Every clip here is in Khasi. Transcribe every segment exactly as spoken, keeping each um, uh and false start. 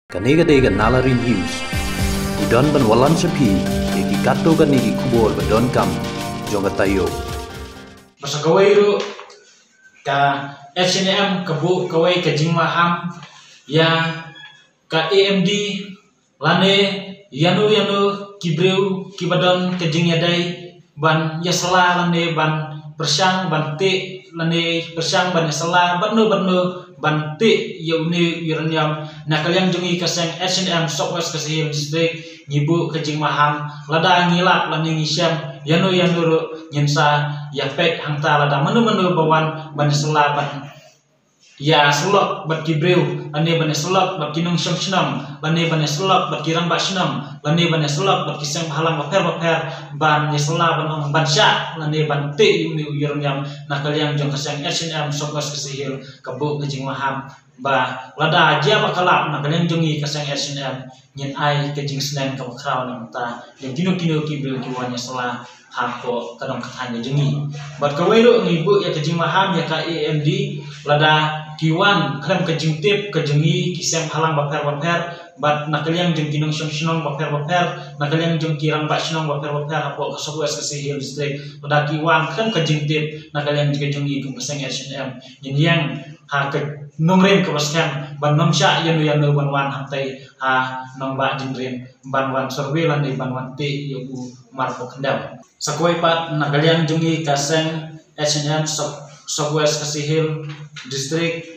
Kane ka dei ka Nalari News. Ngi don ban wallam sha phi ïa ki katto katne ki khubor ba donkam jong ka taïew. Ba sa kawei ruh ka H A N M ka buh kawei ka jingmaham ïa ka A M D lane ïano ïano ki briew kiba don ka jingïadei ban ïasylla lane ban pyrshang ban tih lane pyrshang ban ïasylla bad no bad no ban tih ïa une u uranium. Na ka liang jong ngi ka seng H A N M South West Khasi Hills District ngi buh ka jingmaham, lada ngi lap lane ngi shem ïano ïano ruh ngin sa ïapeit hangta, lada mano mano ba wan ban ïasylla ban ïasyllok bad ki briew lane ban ïasyllok bad ki nongshong shnong lane ban ïasyllok bad ki rangbah shnong lane ban ïasyllok bad ki seng bhalang bapher bapher ban ïasylla ban ong ban shah lane ban tih ïa une u uranium. Na ka liang jong ka seng H A N M South West Khasi Hills ka buh ka jingmaham ba lada jia ba ka lap na ka liang jong ngi ka seng H A N M ngin ai ka jingsneng kaba khraw na ka bynta jong kino kino ki briew ki wan ïasylla hapoh ka dong ka thaiñ ka jong ngi. Bad kawei ruh ngi buh ïa ka jingmaham ïa ka A M D, lada ki wan khlem ka jingtip ka jong ngi ki seng bhalang bapher bapher bad na ka liang jong ki nongshong shnong bapher bapher, na ka liang jong ki rangbah shnong bapher bapher hapoh ka South West Khasi Hills District, lada ki wan khlem ka jingtip na ka liang jong ngi kum ka seng H A N M ngin ïeng ha ka nongrim kaba skhem ban nym shah ïano ïano ban wan hangtei ha Nongbah Jingrem ban wan survey lane ban wan tih ïa u marpoh khyndew. Sa kawei pat na ka liang jong ngi ka seng H A N M South, South West Khasi Hills District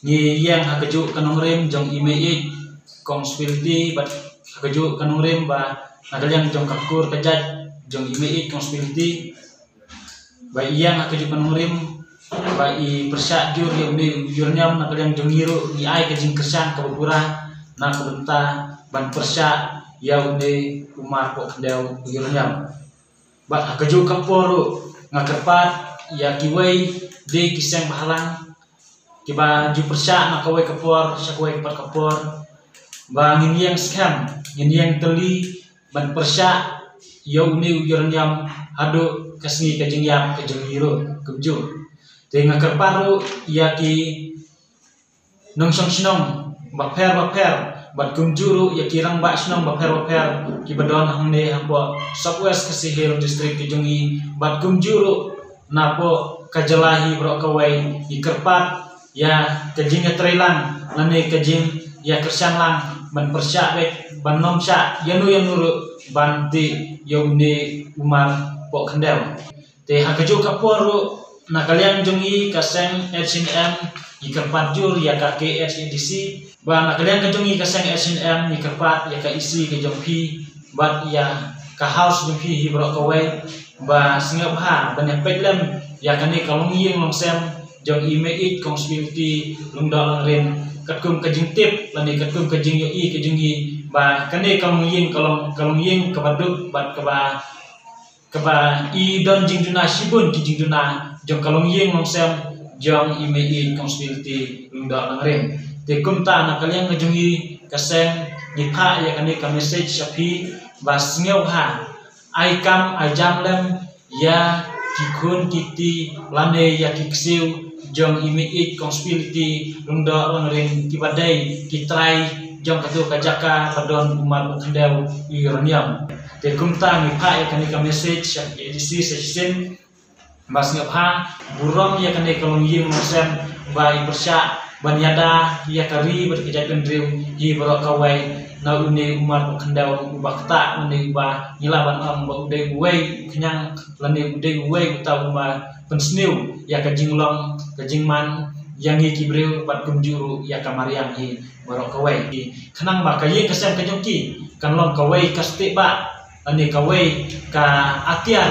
ngi ïeng ha kajuh ka nongrim jong i Meiieid Kong Spilti bad ha kajuh ka nongrim ba na ka liang jong ka kur ka jait jong i Meiieid Kong Spilti ba i ïeng ha kajuh ka nongrim ba i pyrshah jur ïa une u uranium. Na ka liang jong ngi ruh ngi ai ka jingkyrshan kaba pura na ka bynta ban pyrshah ïa une u marpoh khyndew u uranium. Bad ha kajuh ka por ruh nga kyrpad ïa kiwei de ki seng bhalang kiba ju pyrshah na kawei ka por sha kawei pat ka por ba ngin ïeng skhem, ngin ïeng tylli ban pyrshah ïa une u uranium haduh ka sngi ka jingïap ka jong ngi ruh kumjuh. Te nga kyrpad ruh ïa ki nongshong shnong bapher bapher bad kumjuh ruh ïa ki rangbah shnong bapher bapher kiba don hangne hapoh South West Khasi Hills District ka jong ngi bad kumjuh ruh napoh ka jylla hi baroh kawei. Ngi kyrpad ïa ka jingïatreilang lane ka jingïakyrshan lang ban pyrshah beit ban nym shah ïano ïano ruh ban tih ïa une u marpoh khyndew. Te ha kajuh ka por ruh na ka liang jong ngi ka seng H A N M ngi kyrpad jur ïa ka K H A D C ba na ka liang ka jong ngi ka seng H A N M ngi kyrpad ïa ka E C ka jong phi bad ïa ka House jong phi hi baroh kawei ba sngewbha ban ïa peit lem ïa kane ka longïing longsem jong i Meiieid Kong Spilti Lyngdoh Langrin katkum ka jingtip lane katkum ka jingïohi ka jong ngi ba kane ka longïing ka long, ka longïing kaba duk bad kaba kaba i don jingduna shibun ki jingduna jong ka longïing longsem jong i Meiieid Kong Spilti Lyngdoh Langrin. Te kumta na ka liang ka jong ngi ka seng ngi phah ïa kane ka message sha phi ba sngewbha ai kam ai jam lem ïa ki khun ki kti lane ïa ki ksiew jong i Meiieid Kong Spilti Lyngdoh Langrin kiba dei ki trai jong kato ka jaka ba don u marpoh khyndew uranium. Te kumta ngi phah ïa kane ka message sha ka A D C sha shisien ba sngewbha burom ïa kane ka longïing longsem ba i pyrshah ban ïada ïa ka ri bad ka jaitbynriew hi baroh kawei na une u marpoh khyndew uba ktah, une uba ngi lah ban ong ba u dei uwei u khñiang lane u dei uwei uta uba pynsniew ïa ka jinglong ka jingman ïa ngi ki briew bad kumjuh ruh ïa ka mariang hi baroh kawei. Khnang ba ka ïing ka sem ka jong ki kan long kawei ka stieh ba lane kawei ka atiar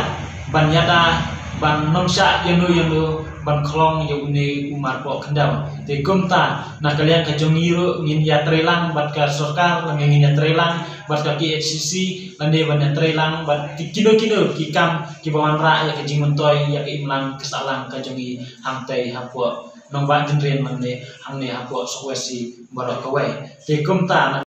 ban ïada ban nym shah ïano ïano ban khlong ïa une u marpoh khyndew. Te kumta na ka liang ka jong ngi ruh ngin ïatreilang bad ka sorkar lane ngin ïatreilang bad ka K H A D C lane ban ïatreilang bad ki kino kino ki kam kiba wanrah ïa ka jingmyntoi ïa ka imlang ka sahlang ka jong ngi hangtei hapoh Nongbah Jingrem lane hangne hapoh South West hi baroh kawei. Te kumta na